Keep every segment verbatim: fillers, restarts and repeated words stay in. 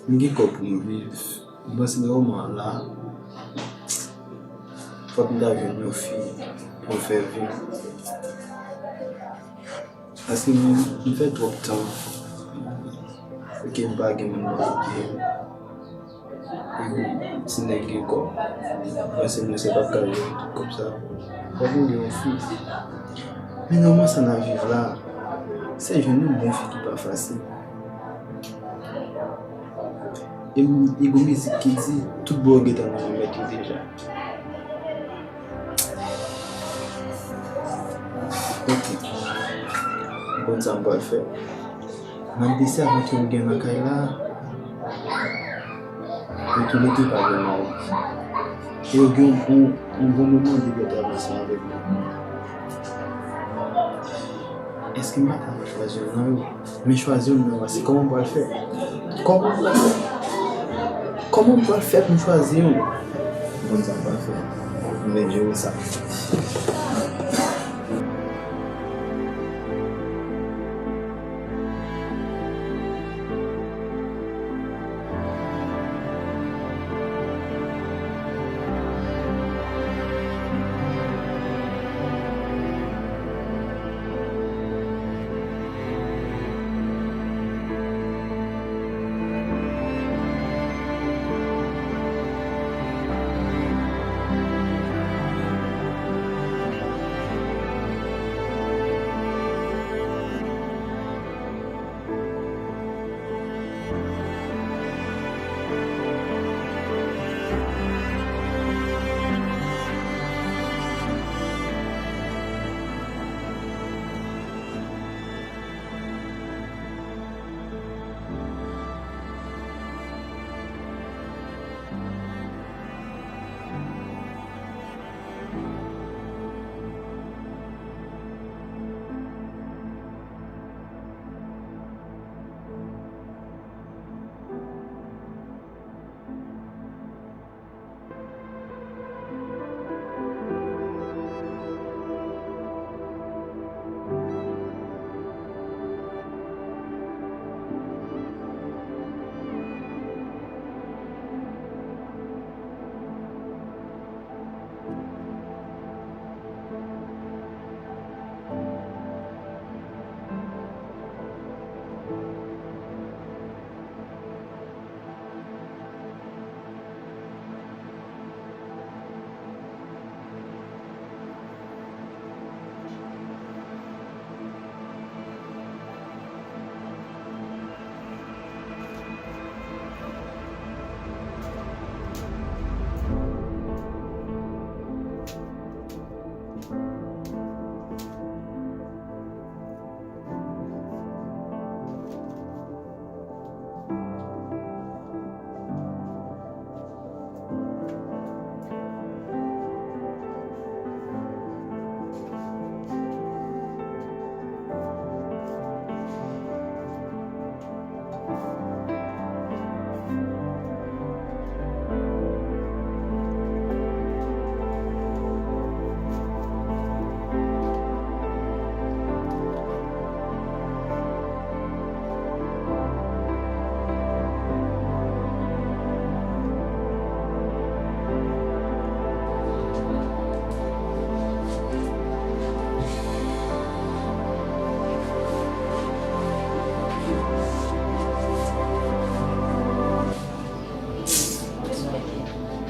M gen kòb pou m viv. M panse nan moman an la, fòk m ta jwenn yon fi pou m fè vi m. Paske m, m fè twòp tan ke m pa gen moun nan okipe m. Epi, ti nèg gen kòb, m panse misye p ap ka jere tout kòb sa. Fòk m gen yon fi. Men nan moman sa n ap viv la, se jwenn yon bon fi ki pa fasil. E m, e gon mizik ki di, tout bò gentan nan men mèt yo deja. Ok. M konn sa m pral fè. Nan desi avan ke m gen nan kay la, yo toulède pa gen mari. E yo gen yon, yon bon moman depi yo t ap ansanm avèk mwen. Èske m pa ta chwazi youn nan yo? Men chwazi youn nan yo, se kòman m pral fè? Kòman m pral fè? Kòman m pral fè pou m chwazi youn? Bon, sa m pral fè. M mèt jere sa.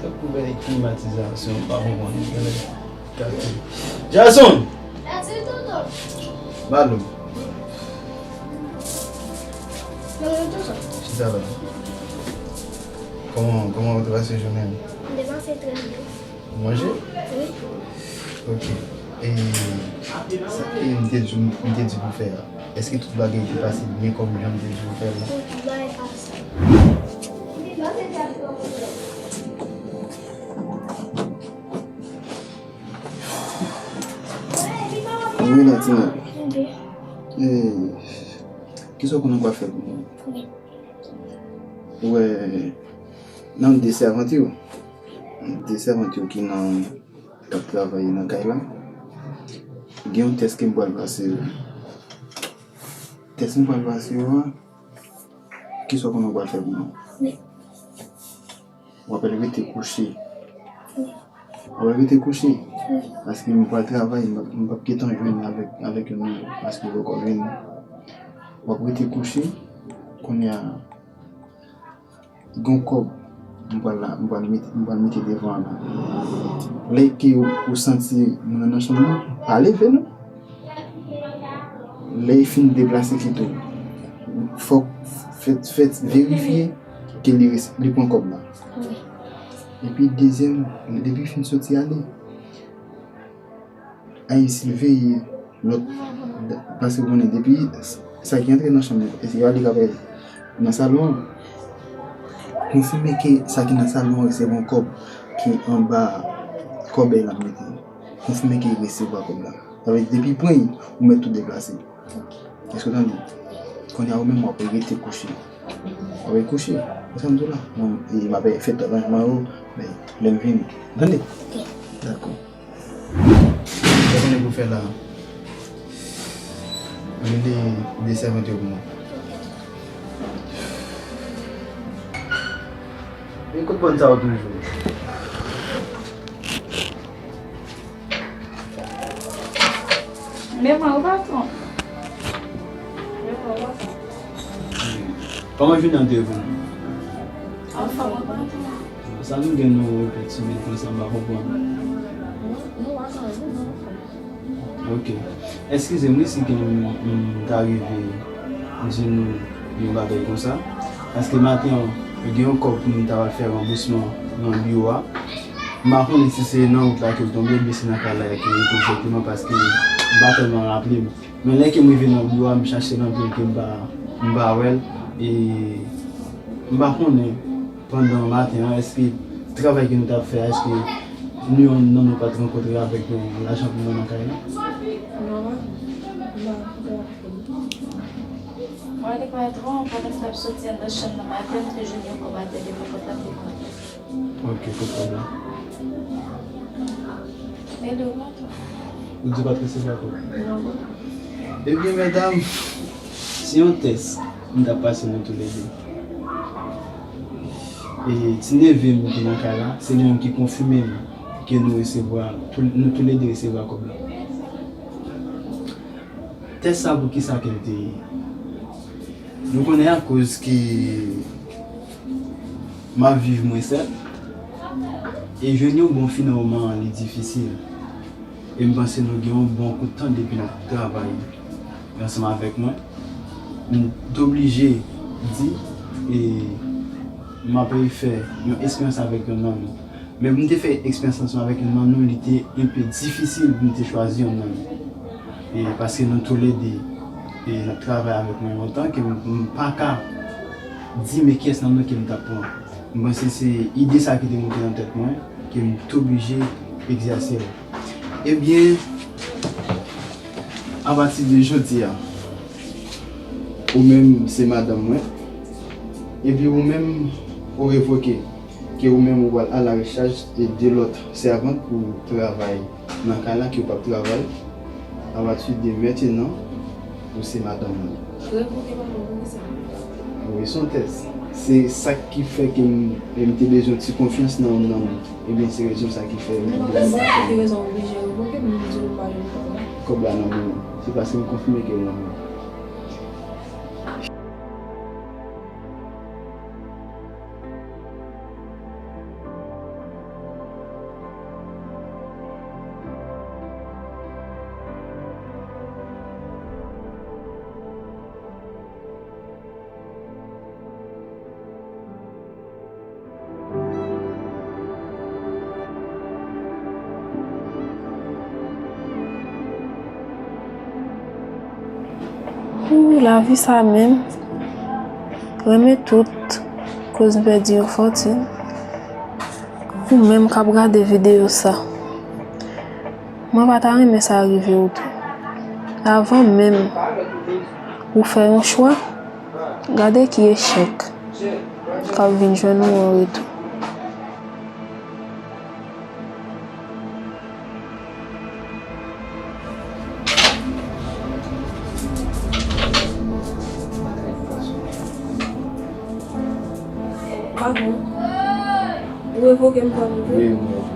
Tankou bèl klimatizasyon, pa konprann. Jason! Malo. Chita la. Kòman, kòman ou te pase jounen an? Mwen te pase trè byen. Ou manje? Wi. Ok. E sa ke m te di, m te di pou fè a, èske tout bagay te pase byen kòm jan m te di w fè l la? Wi, tout bagay pase. Wi, Latina. Ok. E, kisa w konnen w pral fè pou mwen? Wi. Ou wè, nan de sèvant yo, de sèvant yo ki nan, k ap travay nan kay la, gen yon tès ke m pral pase yo. Tès m pral pase yo a, kisa w konnen w pral fè pou mwen? Wi. W ap rete kouche. W ap rete kouche. Wi. Paske m pral travay, m p ap, m p ap gentan jwenn avèk, avèk yon nèg, paske m poko jwenn. W ap rete kouche. Kounye a, gen yon kòb, m pral la, m pral mete, m pral mete devan an la. Lè ke ou, ou santi moun nan nan chanm nan, pa leve non. Lè li fin deplase kite w, fòk fè, fè, verifye ke li res-, li pran kòb la. Wi. Epi dezyèm, depi fin soti ale, ay, si l veye lòt, paske w konnen depi sa ki antre nan chanm nan, e se pa li k ap nan salon an, konfime ke sa ki nan salon an resevwa yon kòb ki anba kòbèy l ap mete. Konfime ke li resevwa kòb la. Sa vle di depi pran l, ou mèt tou deplase. Èske w tande? Kounye a ou menm w ap rete kouche. W ap rete kouche. Ou sa m di w la? Bon, e m ap fè travay mwen yo, men lè m vini. Tande? Dakò. Sa konnen pou fè la. Rele de sèvant yo pou mwen. E kout pòn sa yo toujou. Men mwen, ou patwon. Men mwen, ou patwon. Kòman jounen an te ye pou nou? Anfòm, ou patwon. Sa nou gen nou repèt sou men konsa, m pa konprann. Nou, nou pa ka, nou, nou anfòm. Ok. Eskize m wi si ke m, m ta rive di nou yon bagay konsa. Paske maten an, gen yon kòb pou m ta pral fè ranbousman nan biwo a. M pa konnen si se nan wout la ke l tonbe, oubyen se nan kay la ke l egzakteman, paske m pa tèlman raple m. Men lè ke m rive nan biwo a, m chache nan biwo ke m pa, m pa wè l. E m pa konnen pandan maten an, èske travay ke nou t ap fè a, èske nou youn nan nou pa t rankontre avèk yon lajan pou mwen nan kay la? Non, m pa, m pa, m pa raple m. Mwen, li pa twò, pandan m t ap soti anndan chanm nan maten, m te jwenn yon kòb atè devan pòt la, m te pran. Ok, pa pwoblèm. Ou di w pa t resevwa kòb? Ebyen, medam, se yon tès m t ap pase nou toulède. E ti neve m ki nan kay la, se li menm ki konfime m ke nou resevwa, tou, nou toulède resevwa kòb la. Tès sa, poukisa ke l te ye? Nou konnen akoz ke m ap viv mwen sèl, e jwenn yon bon fi nan moman an, li difisil. E m panse nou gen yon bon kout tan depi n ap travay ansanm avèk mwen. M t oblije di, e m ap fè yon esperyans avèk yon nonm. Men pou m te fè eksperyans ansanm avèk youn nan nou, li te enpe difisil pou m te chwazi youn nan nou. E paske nou toulède, e n ap travay avèk mwen lontan, ke m, m pa ka di men kiyès nan nou ke m t ap pran. M panse se ide sa ki te monte nan tèt mwen, ke m t oblije egzèse l. Ebyen, apati de jodi a, ou menm se madanm mwen, epi ou menm ou revoke. Ke ou menm ou pral alarechaj e de lòt sèvant pou travay nan kay la ke ou p ap travay. Apati de mentenan, ou se madanm mwen. Revoke madanm mwen, sa? Wi, se yon tès. Se sa ki fè ke m, m te bezwen ti konfyans nan, nan, ebyen, se rezon sa ki fè m te bezwen. Nan ki rezon oblije revoke m, m di ou pa jwenn kòb la? Kòb la nan men mwen. Se paske m konfime ke l nan men mwen. Ooh, lavi sa menm. Renmen tout koz m pèdi yon fòtin. Ou menm k ap gade videyo sa, mwen pa ta renmen sa rive w tou. Avan menm ou fè yon chwa, gade ki echèk k ap vin jwenn ou an retou. Pa bon. Ou revoke m kòm nou vle. Wi, wi.